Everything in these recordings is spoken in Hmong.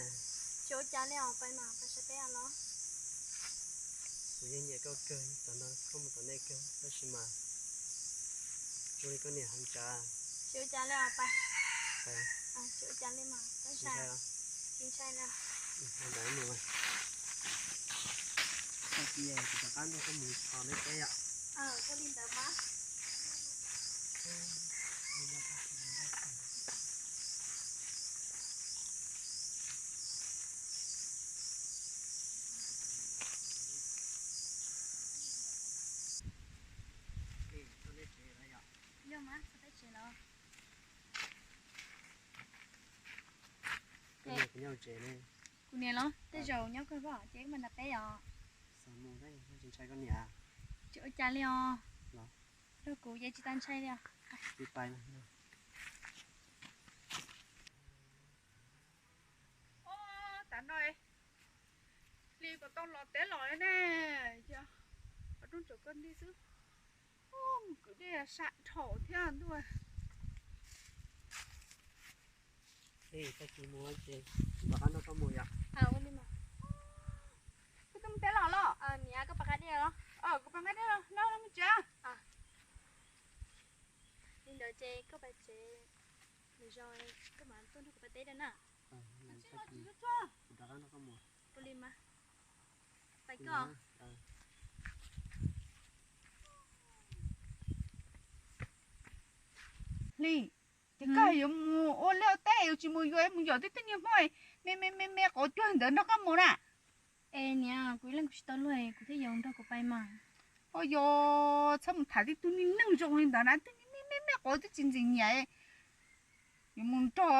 Tsis ua cas li os, pais mas pais saib peb os los. Kuv yeej nyiam koj kawg, tam no koj mus tom nej kawg tab sis mas zoo li koj niam hais tsav. Tsis ua cas li os pais. Tsis ua cas li mas, tsis ntshai li. Tag kis kuv rov qab nrog koj mus txhos nej peb yom. Ua li ntawd mas. Yog mas, txog peb tsev los. Kuv niam los tej zaum nyob kawg pob ces wb mam nrog peb os. Tsis ua cas li os. Nrog kuv ces tsis tau ntshai li os. Ub, tam no Hli kom tau los teb los ne, yog qhov rooj tsaus koj nti xwb. Mus kwv dej sab dhau thiab ntuj. Tag kis mus ces rov qab nrog koj mus yom. Ua li mas. Koj twb mus teb los los? Niam, koj pab qab dej los? Kuv pab qab dej los, los mus tsev. Li ntawd ces koj pab tsev, nws zoo koj mam tuaj nrog kuv pab teb dej na. Ua li mas. Pais koj. Hli, ces koj yuav mus ua liaj teb yuav tsis mus yuav mus yos tib tug niag Hmoob me me me me quav cuag ntawd nrog koj mus na? Es niam, kuv ib leeg kuv tsis tau luag kuv thiaj yuav nrog kuv pais mas. Ua yog txhob mus tham tib tug niag neeg zoo li ntawd na, tib tug niag me me me quav twb tsis ntxim nyiam. Yuav mus nrog,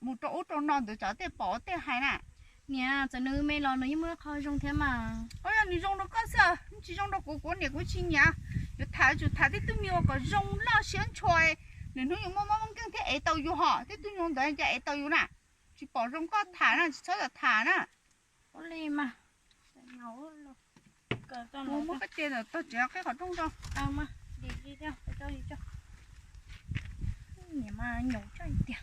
mus rau ub rau no ntawd tsam tej pom tej hais na. Niam, txawm nws me los nws yeej muaj qho zoo thiab mas. Ua yog nws zoo rau koj xwb, tsis zoo rau kuv, kuv niam kuv tsis nyiam. Yuav tham tsum tham tib tug me uas kom zoo loj siab ntshua, lwm hnub yus muaj mob muaj nkeeg thiab ev tau yus hos, tib tug zoo ntawd cas ev tau yus na. Tsis pom zoo koj tham na, tsis txhob tham na. Ua li mas. Mus muab koj ce ntawm tog tsev qhib qhov rooj rau. Niam mas nyaum tso tiag.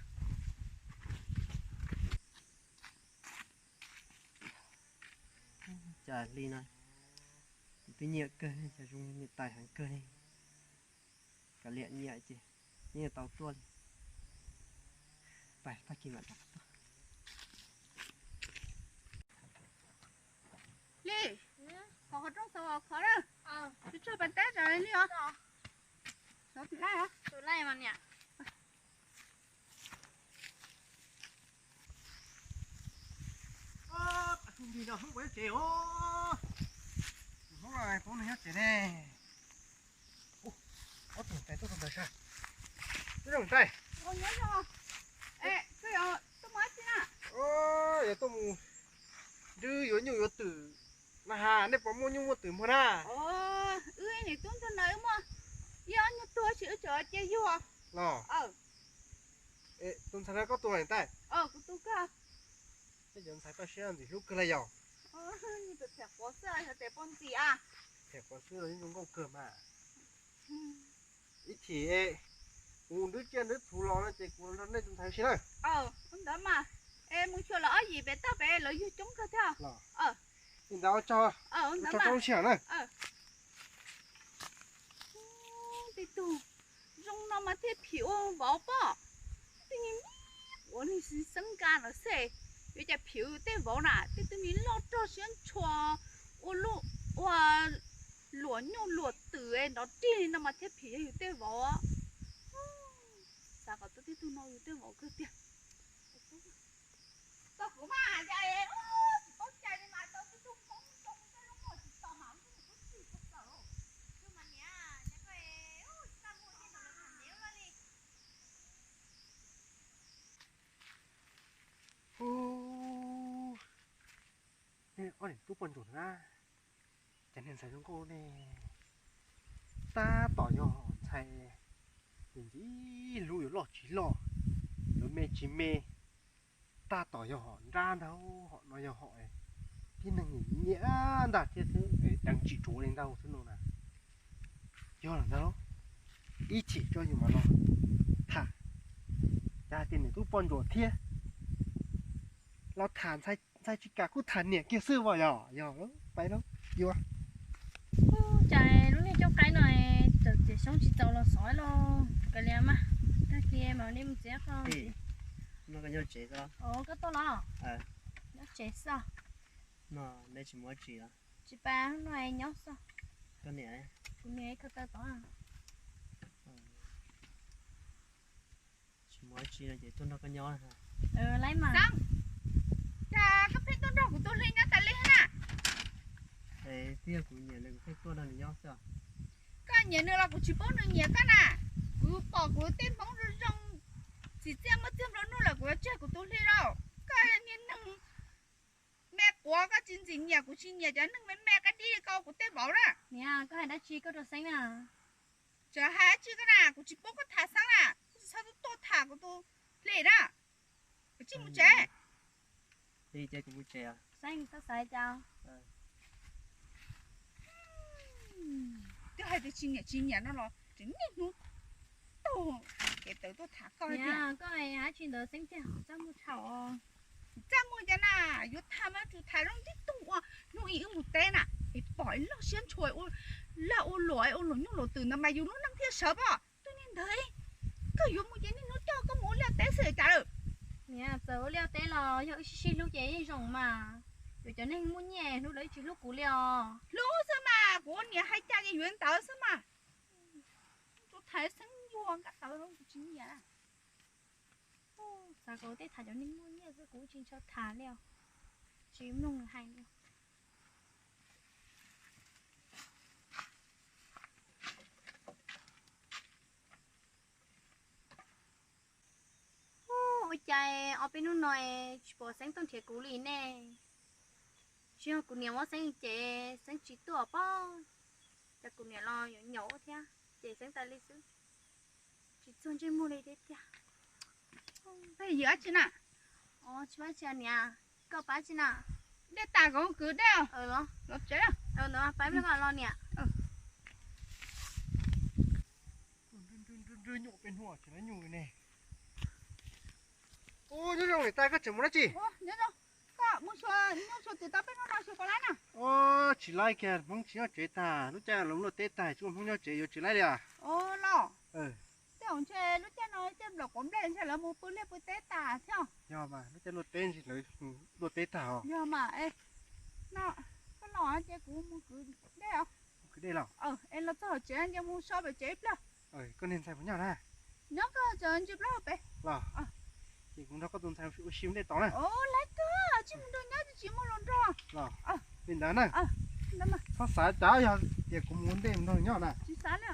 Cas li no, kuv twb nyiam kawg, cas zoo niam tais heev kawg li. Kav liam nyiam ces yeej tau tuaj li. Pais tag kis mam rov qab tuaj. Li, qhov qhov rooj xaus khov na. Tsis tso pas tab tsam li os. Xaus tus laij os. Tus laij mas niam. Hnub no Hmoob puas nyob tsev os? Hmoob no puas nyob tsev ne? Ob tug tais tuaj ntawd sas. Ib zoo tais. Yog tuaj mus nrwb yuav nyuj yuav twm na has, nej puas muaj nyuj muaj twm muag na? Wb niam tub nrog na wb muaj ib ob nyuag tug sis wb tseem cia yug los. Tus ntxhais no koj tu los tais? Kuv tu koj. Cov ntxhais toj siab ntxim hlub kawg li yog. Them quav xwb yog them poj ntxim a. Them quav xwb los yeej zoo nkauj kawg mas. Ib chim kuv nrwb tsiaj nrwb txhuv los no ces kuv nrog nej tus ntxhais ua si na. Ua ntawd mas, es mus xyuas lawv ob yim pem toj pem lawv yug coob kawg thiab. Li ntawd ua tsaug, ua tsaug rau lub sij hawm na. Tej tug zoo no mas thiaj phim ua vauv pob. Tej me me quav li xeeb nka no xwb, yuav cas phim yus tej vauv na, tej tug me loj rog siab ntshua, ua luam nyuj luam twm nrov rig li no mas thiaj phim yus tej vauv. Xav kom tau tej tug no yus tej vauv kawg tiag. Tau kuv mas, tsis paub cai li mas tau tej tug Hmoob zoo tej lub muag tsis txom mas kuv tsis tau xav. Tus mas niam, cas koj tsis tau muaj tej no los tham ntev ua luaj li. Ub, nej ob niam tub poj ntsuam na, cas niag ntxhais zoo nkauj ne, tab tom yog ntxhais ntxim hlub yuav loj tsis loj, yuav me tsis me, tab tom yog hom nrab ntag, hom no yog hom tib neeg nyiam ntag thiab xwb, deev tsis tsuav li ntag xwb no na. Yog los ntag, ib chim tso yus mam los tham, cas hais tias niam tub poj ntsuam thiab. Los tham ntxhais tsis kam kuj tham niam kiag xwb as yog, yog pais lauj, yuav. Ub, cas lub niag cooj qaib no txawm txiav xyoob tsis txaus los xov los kav liam mas, tag kis mam li mus txiav qhov. Koj tuaj los? Nyob tsev xwb. Neb tsis mus dab tsi los? Tsis pab no nyob xwb. Koj niam? Kuv niam khaws taw tod. Tsis mus dab tsi no ces tuaj nrog koj nyob. Laib mas. Cas koj pheej tuaj nrog kuv tus hli nyob tas li na? Es twb yog kuv nyiam nws kuv pheej tuaj nrog nws nyob xwb. Koj nyiam nws los kuv tsis pub nws nyiam koj na. Kuv pom kuv tej hmoob zoo zoo, txim txiaj muaj txiag nplua nuj lawm kuv yuav tseg kuv tus hli lauj. Koj niag neeg me quav, koj tsis ntxim nyiam kuv tsis nyiam cov neeg me me qab dib li koj kuv tej vauv na. Niam, koj hais dab tsi koj rau Xeeb na? Txawm hais dab tsi koj na, kuv tsis pub koj tham Xeeb na, koj tsis txhob tuaj tham kuv tus hli na. Koj tsis mus tsev. Li ces kuv mus tsev. Xeeb, koj xav cas? Twb hais tias tsis nyiam tsis nyiam no los tseem niaj hnub tuaj kev tawv tuaj tham koj. Niam, koj hais dab tsi ntawd Xeeb tiag, txaj muag tshaj os. Txaj muag cas na, yuav tham mas tsum tham zoo tib tug ua. Hnub ib wb mus teb na, es pom ib loj siab ntshua lag ua luam ua luam nyuj luam twm ntawd mas yus lub neej thiaj sawv pob. Tus niag ntawd, koj yuav mus ces niaj hnub coj koj mus ua liaj teb xwb cas lawm. Niam, txawm ua liaj teb los yog wb sib sib hlub ces yeej zoo mas. Yuav cov neeg muaj nyiaj hnub lawv tsis hlub kuv li os. Hlub xwb mas, kuv ua niam hais cas ces yuav ntawd xwb mas. Tus thaiv Xeeb yuag nqa tawv los kuv tsis nyiam. Xav kom tej tham cov neeg muaj nyiaj xwb kuv tsis ntshaw tham li os. Tsis mloog nws hais li. Ua cas ob peb hnub no tsis pom Xeeb tuaj nrhiav kuv li ne? Tsis yog kuv niam muab Xeeb cem, Xeeb tsis tuaj pob. Ces kuv niam los yuav nyaum thiab, cem Xeeb tas li xwb. Tsis txuag ntsej muag li thiab tiag. Peb yim dab tsi na? Tsis pab tsi niam, koj pab tsi na? Dej tas kom kwv dej los tsev. Pab los niam. Nrwb nyuj peb hnub tsis lab nyuj li ne. Ub, nyob zoo niam tais, koj tseem mus dab tsi? Koj mus xyuas nyuj xyuas twm tau peb hnub no xyuas puas laib na? Tsis laib kiag, Hmoob tsis nyob tsev tag, lub caij los luaj teb tag tsis muaj Hmoob nyob tsev yuav tsis laib li as. Los, tej zaum ntshe lub caij no caij nplaum quav nplej ntshe lawv mus pw liaj pw teb tag thiab. Yog mas, lub caij luaj teb ntshe lawv luaj teb tag os. Yog mas, no, koj los ces kuv mus kwv dej os. Kwv dej los? Es los txog hauv tsev ces mus so pem tsev ib pliag. Koj niag ntxhais puas nyob na? Nyob, koj tseem ntsis plaub hau pem. Los, ces kuv nrog koj tus ntxhais ua si ua dej tod na. Laib kawg, tsis mus nrog nyob tsis muaj hluas nraug. Los, li ntawd na. Txhob xav cas yog tias kuv mus ua ntej mus nrog nyob na. Tsis xav li.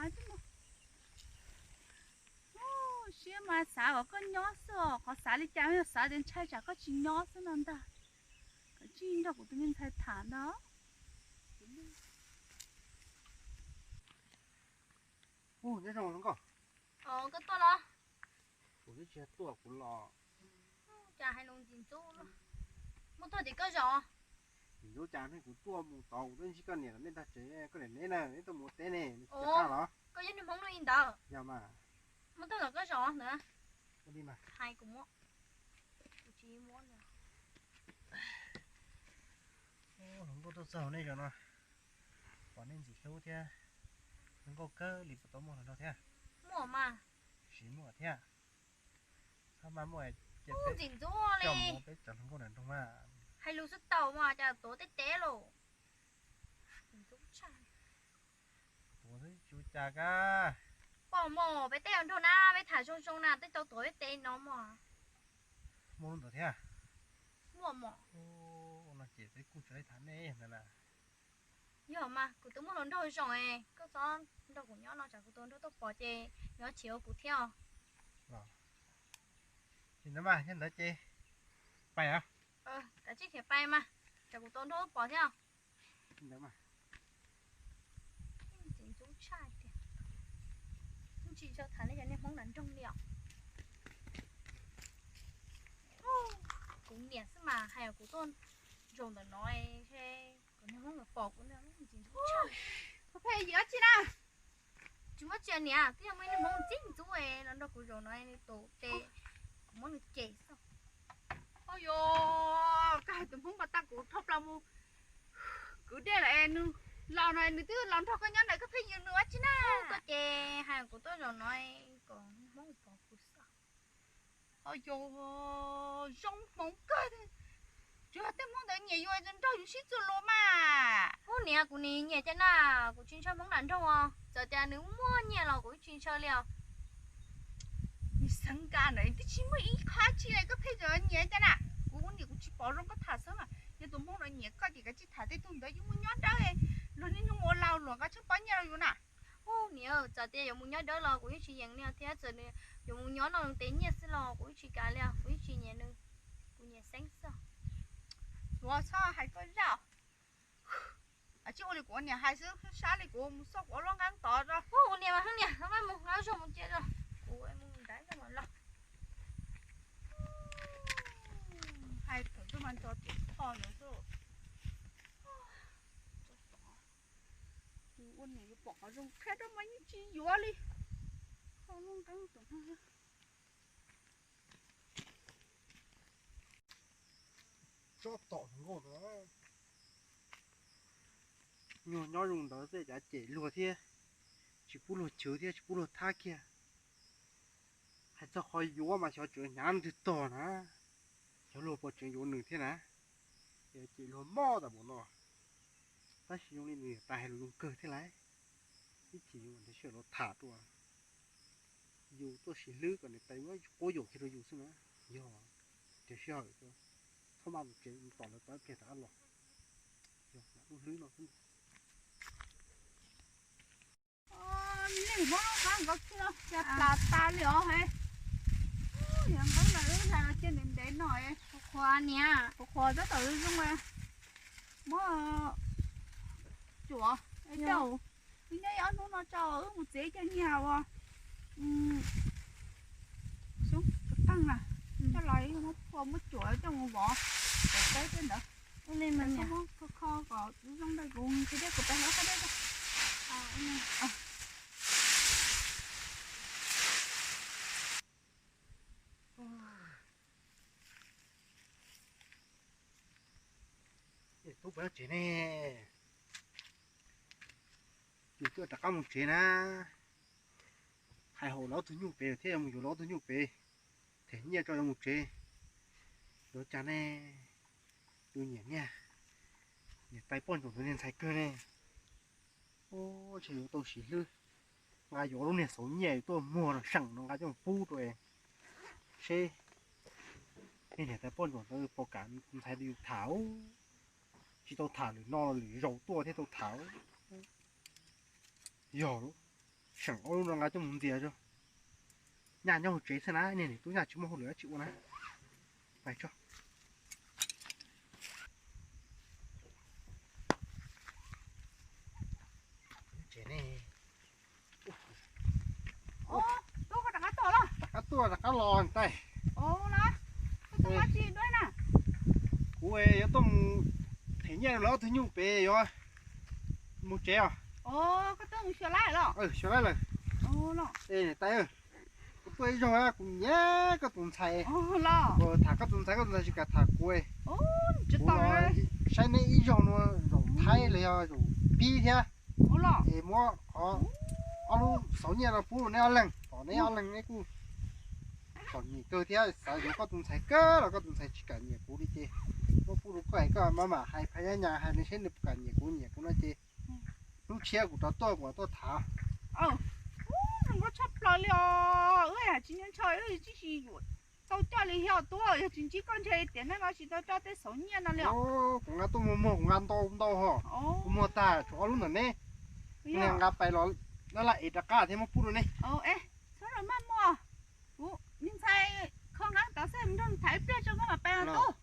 Siab mas xav kom koj nyob xwb os, qhov xav li cas yog xav tias ntshai tsam koj tsis nyob xwb no ntag. Kom tsis nrog kuv tus me ntxhais tham ntag. Ub, nyob zoo hluas nkauj. Koj tuaj los? Kuv twb tsis tuaj kuv los. Cas hais lus ntxim ntxub, muaj tuaj tim koj zos? Ntxim ntxub cas ne, kuv tuaj mus tod kuv twb ntsib koj niam lawv nej tag tsev, koj niam neb na, neb tuaj mus ua teb ne, neb tsis cia qab los? Koj yog niag Hmoob li ntawd. Yog mas. Muab tuaj tom koj zos ntawd. Ua li mas. Hais kuv muab. Kuv tsis muab li. Hluas nkauj tuaj txog nej zos no, pom nej ntxim hlub thiab, zoo nkauj kawg li, puas tau muaj hluas nraug thiab? Muaj mas. Tsis muaj thiab. Txhob mas muaj ces peb ntxim ntxub coj li mus peb cov hluas nkauj nram nroog mas. Hais lus xwb tau mas cas tuav tej teb los. Ntxim ntxub tshaj. Tuav xwb tsis ua cas kab. Pom mos peb tej hluas nraug na, peb tham zoo zoo na, tej tau tuav peb teb no mos. Muaj lub ntawd thiab? Muaj mos. Ua no ces peb kuj tsis laib tham nej ntawd na. Yog mas, kuv twb muaj hluas nraug zoo es koj txhob nrog kuv nyob no tsam kuv tus hluas nraug tuaj pom ces nyob chim ua kuv thiab os. Li ntawd mas, yog ntawd ces pais os. Kav tsij khiav pais mas, tsam kuv tus hluas nraug tuaj pom thiab os. Li ntawd mas. Tsis ntxub tshaj tiag. Tsis ntshaw tham nej cov niag Hmoob nram nroog li os. Kuv niam xwb mas hais kuv tuaj zaum ntawm no, kuv niag Hmoob pom kuv ntxim ntxub tshaj. Phem yam dab tsi na? Tsis muaj tsi niam, twb yog muaj ib niag Hmoob ntxim ntxub los nrog kuv zaum no, nws tus tes kuv muab nws cem xwb. Yog koj hais tus Hmoob pas tag kuv dhau plaws mus kwv dej lawm es nws los no nws twb los nrog koj nyob ntawd koj pheej yws nws ua tsi na? Koj ces hais kuv tuaj zaum no kom Hmoob pom kuv xwb. Ho yog zoo hmoov kawg, tsuas yog tej Hmoob ntawd nyiam yus nrog yus sib txuag luag mas. Ub niam, kuv nim nyiam cov na, kuv tsis ntshaw Hmoob nram nroog os, txawm tias nws muaj nyiaj los kuv tsis ntshaw li os. Nws xeev nkaus ntawd twb tsis muaj ib qho tsi li koj pheej nyiam cov na. Kuv niam kuv tsis pom zoo koj tham xwb mas, yog tus Hmoob no nyiam koj ces kav tsij tham tej tug ntawd yuav mus nyob dawb, luag niaj hnub mus ua lau luam nqa tsheej pob nyiaj rau yus na. Ub niam, txawm tias yuav mus nyob dawb los kuv yeej tsis yeem li thiab, txawm nws yuav mus nyob noj nws tes nyiaj xwb los kuv yeej tsis kam li, kuv yeej tsis nyiam nws, kuv nyiam Xeeb xwb. Yuav txhob hais koj zaj, tsis ua li kuv niam hais xwb, sab li kuv mus xauj kuv lub nqeeb tod. Ub niam, mas niam, mus nqa zog mus cia os, kuv mus nrad los. Hais thaum twg mas nco tias kho ntawd xwb. Tus ua niam yuav pom qhov zoo qhia rau mas yeej tsis yuav li. Kho lub nqeeb tus no. Tsob tom hluas nkauj ntawd, nyuag nyob zoo ntawd xwb cas cem luag thiab, tsis pub luag chwv thiab tsis pub luag thab kiag. Hais txog qhov yuav mas xyov tseem hnyav leej twg tog na, xyov luag puas tseem yuav nws thiab na. Ces cem luag mob tas npaum no, tab sis zoo li nws niam tais hais lus zoo kawg thiab lauj. Ib chim yus mam nrhiav sij hawm los tham dua. Yus tuaj sim hlwb kom niam tais muab quab yaum kiag rau yus xwb na. Yog, nrhiav sij hawm, txhob maj mus tsev, mus tom lawv tau ib pliag rov qab los. Yog, lub hlwb no xwb. Nim neej muab lub nqeeb nkaus txhij no cas plam tas li os he. Yog nqeeb lawm ib ntsis cia ntev ntev no. Qhuav niam, qhuav tab tom zoo zoo. Muab cuam, wb nyob ib ob hnub no tso wb mus txiav cov nyiaj uas xyoob qeej na, coj los muab phua muab cuam coj mus vov, vov peb tej ntawd. Muab kho kho kom zoo rau kuv, kuv peb hlawv qab dej. Tub, peb tsev ne, yus twb rov qab mus tsev na. Hais hauv lawv ob tug nyuj pem thiab, yuav mus yuav lawv ob tug nyuj pem, them nyiaj tso yuav mus tsev. Yuav cas ne, yus nyiam niag niam tais poj ntsuam ntawd niag ntxhais kawg ne. Ub, ntshe yuav tau sim hlwb nqa yuav lub niag xauv nyiaj tuaj muag no seem no nqa coj mus pub rau seb niag niam tais poj ntsuam ntawd puas kam tus ntxhais ntawd yus tham. Tsis tau tham lwm no lwm zaus tuaj thiaj tau tham. Yog lub, seem ob lub no nqa coj mus ntxias tso. Nyaj nyob hauv tsev xwb na, niag niam tub nyaj tsis muaj hauj lwm dab tsi ua na. Pais tso. Tsev ne. Rov qab tuaj, rov qab los tais. Kuv yuav tuaj mus them nyiaj rau lawv ob tug nyuj pem yuav mus tsev os. Xyov lawm. Tais, kuv tuaj ib zaug kuv nyiam koj tus ntxhais. Tham koj tus ntxhais, koj tus ntxhais tsis kam tham kuv. Kuv saib neb ib zaug no zaum Thaib los yog zaum pib thiab. Es muab qhov ob lub xauv nyiaj no pub rau neb ob leeg, kom neb ob leeg neb kuj txom nyem kawg thiab xav yuav koj tus ntxhais kawg los koj tus ntxhais tsis kam nyiam kuv li ces muab pub rau koj es koj mam mam hais phaj nyab nyas hais nws seb nws puas kam nyiam kuv, nyiam kuv no ces hnub tshiab kuv rov tuaj kuv mam tuaj tham. Zoo nkauj tshaj plaws li os, wb hais tsis nyob ntshaw wb tsis yuav tau coj li yog tuaj, yog tsis ntsib koj ntshe tiam neej no tsis tau coj tej xauv nyiaj no li os. Kuv nqa tuaj muag muag kuv nqa ntau ntau ho. Kuv muag tag tshuav ob lub ntawm neb, nqa pais los laj laj ev rov qab thiab muab pub rau neb. Txhob maj muag, kuv me ntxhais kho nqeeb tod xwb, nrog nws tham ib pliag tso koj mam pais os tub.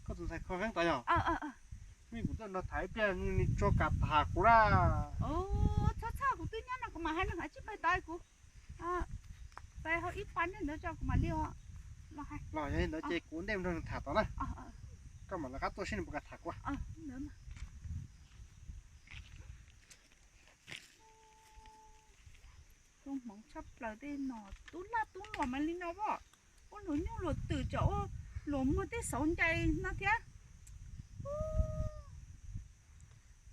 Koj tus ntxhais kho nqeeb tod yog? Kuv tuaj nrog tham ib pliag nws tsis kam tham kuv na. Txhob txhawj, kuv twb nyob no kuv mam hais nws hais tsib pawg tod kuv pais hauv ib pas ntawd tso kuv mam li los hais. Los yog li ntawd ces kuv ua ntej nrog nws tham tod na. Koj mam rov qab tuaj seb nws puas kam tham kuv. Zoo hmoov tshaj plaws tej no, tub lag tub luam mas li no as. Ua luag nyuj luag twm tsam ua Luag muag tej xauv ncais no thiab.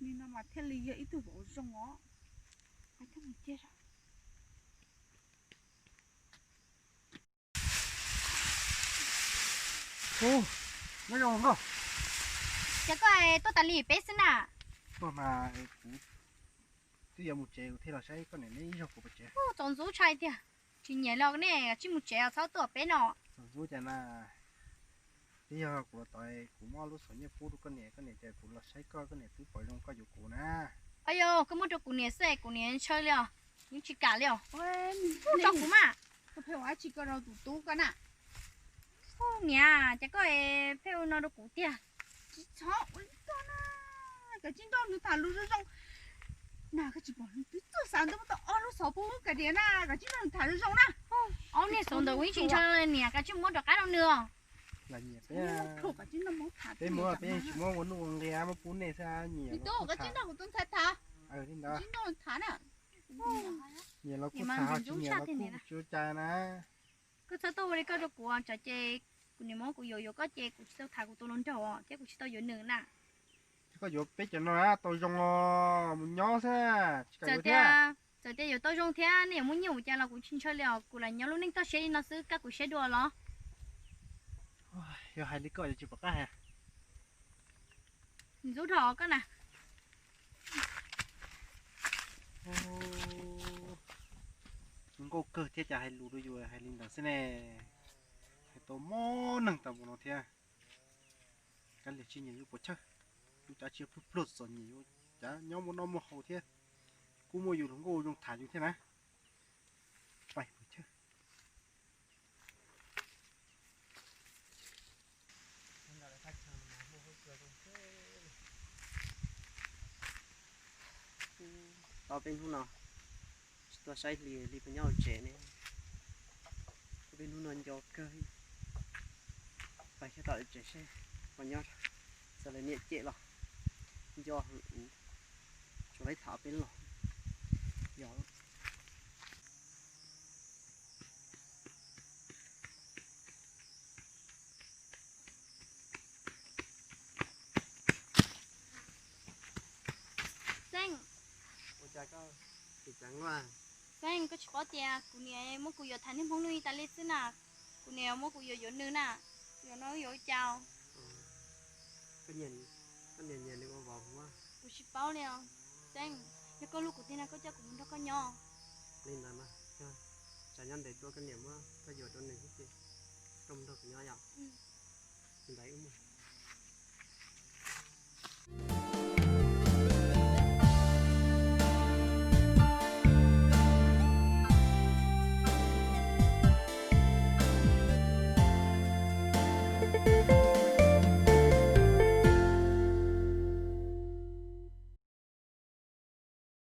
Nim no mas thiaj li yog ib tug vauv zoo os. Nyob zoo nkauj. Ces koj tuaj tas li peb xwb na? Tuaj mas kuv twb yuav mus tsev, kuv thiaj los saib koj niam neb ib zaug kuv pov tsev. Txaus ntxub tshaj tiag. Tsis nyiam los nej kav tsij mus tsev, txhob tuaj peb no. Txaus ntxub cas na? Twb yog kuv los tod, kuv muab lub xov nyiaj pub rau koj niam, koj niam tias kuv los saib koj, koj niam twb pom zoo koj yuav kuv na. Ayo, koj muab rau kuv niam xwb, kuv niam ntshaw li os, yeej tsis kam li os. Tso kuv mas. Koj pheej ua dab tsi koj rau tus tub koj na? Niam, ces koj pheej ua no rau kuv tiag. Tsis txhob ua li koj na, kav tsij nrog nws tham lus zoo zoo. Na koj tsis pom nws twb txawj xav ntawd muab tau ob lub xov pub Kaim Diav na, kav tsij nrog nws tham zoo zoo na. Ob niag xov ntawd kuv yeej tsis ntshaw li niam, kav tsij muab rov qab rau nws os. Peb muab, peb yeej tsis muab ua nuj ua nqi, muab pub nej xwb, nyiam los kuj tham. Li ntawd, nyiam los kuj tham, tsis nyiam los kuj tsis ua cas na. Koj txhob tuaj ua li koj rau kuv, tsam ces kuv niam muab kuv yuav yuav koj ces kuv tsis tau tham kuv tus hluas nraug thiab kuv tsis tau yuav nws na. Thiab koj yuav peb cov no tau zoo os, mus nyob xwb, tsis kam yuav thiab. Txawm tias yuav tau zoo thiab nej yuav muaj nyiaj ua cas los kuv tsis ntshaw li os, kuv lam nyob lub neej toj siab li no xwb, kab kuv siab dua los. Yog hais li koj yuav tsis pom qab hais. Ntxub dhau koj na. Nkauj kawg thiab cas hais lus rau yus hais li ntawd xwb ne. Hais tau mob neeg tau npaum no thiab. Kav liam tsis nyiam yus puas chawj, yus cav tsis pluag pluag txom nyem, yus cav nyob muaj noj muaj haus thiab, kuj muaj yus hluas nkauj zoo tham yus thiab na. Pais puas chawj. Tau peb hnub no tsis tuaj saib hli, hli puas nyob hauv tsev ne. Tau peb hnub no nco kawg. Pais kiag tom lawv tsev seb puas nyob, txawm lawv niam cem los nco heev ub. Tsuas laib tham peb los yog. Xeeb, Xeeb, koj tsis paub tias kuv niam muab kuv yuav tham niag Hmoob Nuj Ib tas li xwb na. Kuv niam muab kuv yuav yuav nws na. Kuv yuav nws yuav ua cas? Kuv tsis paub li os. Xeeb, yog koj hlub kuv tiag no koj coj kuv mus nrog koj nyob. Li ntawd mas, tsam nyob ntev tuaj koj niam muab koj yuav rau nws xwb ces koj mus nrog kuv nyob yom. Li ntawd wb mus.